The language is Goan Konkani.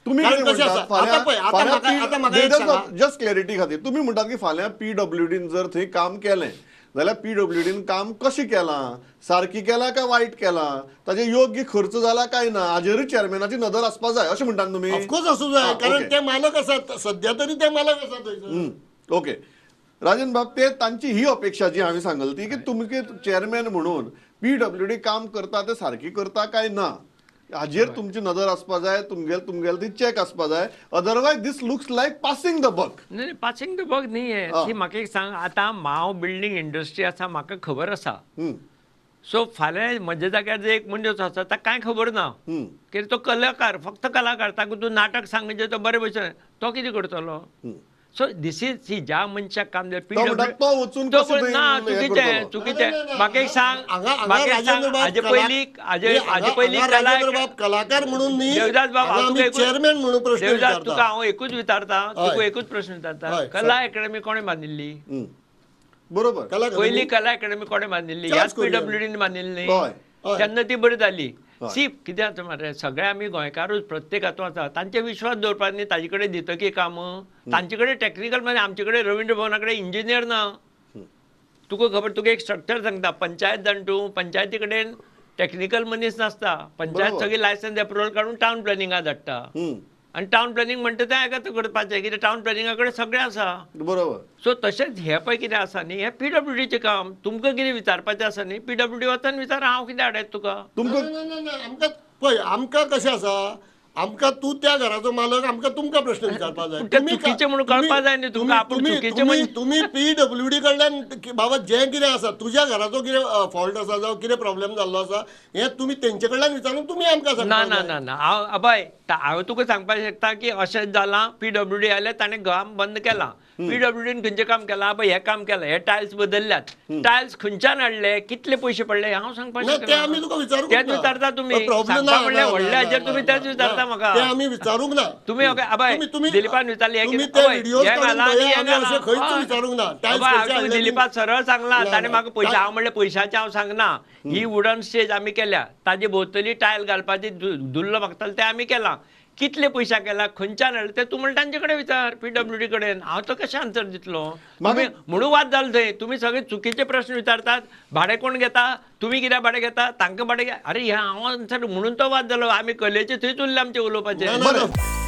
तुम्ही कारण कितें कशें आसा, म्हणटात आतां पळय, आतां म्हाका आतां म्हाका एक सांगा. जस्ट क्लॅरिटी खातीर तुम्ही म्हणटात की फाल्यां पीडब्ल्यूडीन जर थंय काम केलें जाल्यार पीडब्ल्यूडीन काम कशें केलां, सारकी केलां काय वायट केलां, ताजे योग्य खर्च जाला काय ना हाजेरूय चेअरमॅनाची नदर आसपा जाय अशें म्हणटात तुमी? ऑफकोर्स आसूं जाय, कारण okay. ते मालक आसात, सद्या तरी ते मालक आसात थंयसर. ओके राजन बाब, ते तांची ही अपेक्षा जी हांवें सांगली ती की तुमगे चेअरमॅन म्हणून पीडब्ल्यूडी काम करता ते सारकी करता काय ना हाजेर तुमची नदर आसपा जाय, तुमगेल ती चॅक आसपा जाय, otherwise this looks like passing the buck. न्ही, पासिंग the buck न्ही हें. ती म्हाका एक सांग, आतां हांव बिल्डींग इंडस्ट्री आसा, म्हाका खबर आसा. सो फाल्यां म्हज्या जाग्यार जर एक मनीस आसा ताका कांय खबर ना, कित्याक तो कलाकार, फक्त कलाकार, ताका तूं नाटक सांग म्हणजे तो बरे भशेन तो कितें करतलो? सो this is सी, ज्या मनशाक काम जाय तो म्हणटा तो वचून तो कसो ना, थंय हें चुकीचें, करतलो? चुकीचें. ना, ना, ना, म्हाका एक सांग, हांगा म्हाका एक सांग, राजेंद्र बाब हाजे पयलीं, हाजे पयलीं हांगा कला राजेंद्र बाब कलाकार म्हणून न्ही, देवदास बाब, हांगा हांव आमी तुका एकूच चेअरमॅन म्हणून प्रश्न देवदास, विचारता. तुका हांव एकूच विचारता, तुका एकूच प्रश्न विचारता. कला अकॅडमी कोणें बांदिल्ली? बरोबर. कला अकॅडमी? पयली कला अकॅडमी कोणें बांदिल्ली? चार्ज ह्याच करूया. पीडब्ल्यूडीन बांदिल्ली. तेन्ना ती बरी जाली. सी कितें आसा मरे, सगळे आमी गोंयकारूच, प्रत्येक हातूंत आसा तांचे विश्वास दवरपाक न्ही, ताजे कडेन दितकीर काम, तांचे कडेन टॅक्निकल, म्हणजे आमचे कडेन रवींद्र भवना कडेन इंजिनियर ना. तुका खबर, तुका एक स्ट्रक्चर सांगता, पंचायत जाण तूं, पंचायती कडेन टॅक्निकल मनीस नासता. पंचायत सगळी लायसन्स एप्रुवल काडून टावन प्लॅनिंगा धाडटा, आनी टावन प्लॅनिंग म्हणटा तें एका करपाचें, कित्याक टावन प्लॅनिंगा कडेन सगळें आसा. बरोबर. सो तशेंच हें पळय कितें आसा न्ही, हें पीडब्ल्यूडीचें काम, तुमकां कितें विचारपाचें आसा न्ही, पीडब्ल्यूडी वचून विचार, हांव कितें हाडयत तुका? तुमकां ना, ना, ना, आमकां पळय, आमकां कशें आसा, आमकां तूं त्या घराचो मालक, आमकां तुमकां प्रश्न विचारपाक जाय. पूण ते चुकीचें म्हणून कळपाक जाय न्ही तुमकां, आपूण चुकीचें म्हणजे तुमी पीडब्ल्यूडी कडल्यान बाबा जें कितें आसा, तुज्या घराचो कितें फॉल्ट आसा जावं कितें प्रॉब्लेम जाल्लो आसा, हें तुमी तेंचे कडल्यान विचारून तुमी आमकां ना सांगपाक ना जाय. ना ना, हांव अबाय, हांव तुका सांगपाक शकता की अशें जालां, पीडब्ल्यूडी आयलें ताणें काम बंद केलां, पीडब्ल्यूडीन खंयचें काम केलां, आबय हें काम केलां, हे टायल्स बदलल्यात, टायल्स खंयच्यान हाडले, कितले पयशे पडले, हांव सांगपाक ना, शकना. ते आमी तुका विचारूंक तेच ना. विचारता तुमी. प्रॉब्लेम ना, सांगपा म्हणल्यार ना, व्हडल्या ना, हाजेर ना, तुमी ना, तेच विचारता ना. म्हाका. ते आमी विचारूंक ना. तुमी अबाय, दिलीपान विचारलें, हे तुमी कितें? ते अबय, व्हिडियोज हे काडून घाला आनी पळया, हे आमी घाला. अशें खंयच हय. विचारूंक ना. टायल्स अबाय, खंयचे हांवें हाडले दिलीपान सरळ सांगलां, ना, ताणें ना. म्हाका पयशे, हांव म्हणलें पयशाचें हांव सांगना, ही वुडन स्टेज आमी केल्या, ताजे भोंवतणी टायल घालपाची धुल्ल मागताले तें आमी केलां, कितले पयशा केला, खंयच्यान हाडले ते तूं म्हणटा तांचे कडेन विचार, पीडब्ल्यूडी कडेन. हांव तो कशें आन्सर दितलो? तुमी म्हणून वाद जालो थंय, तुमी सगळे चुकीचे प्रश्न विचारतात, भाडें कोण घेता, तुमी कित्याक भाडें घेता, तांकां भाडें, अरे हें हांव आन्सर म्हणून तो वाद जालो. आमी कलेचे थंयच उरले आमचें उलोवपाचें. ना, ना, ना.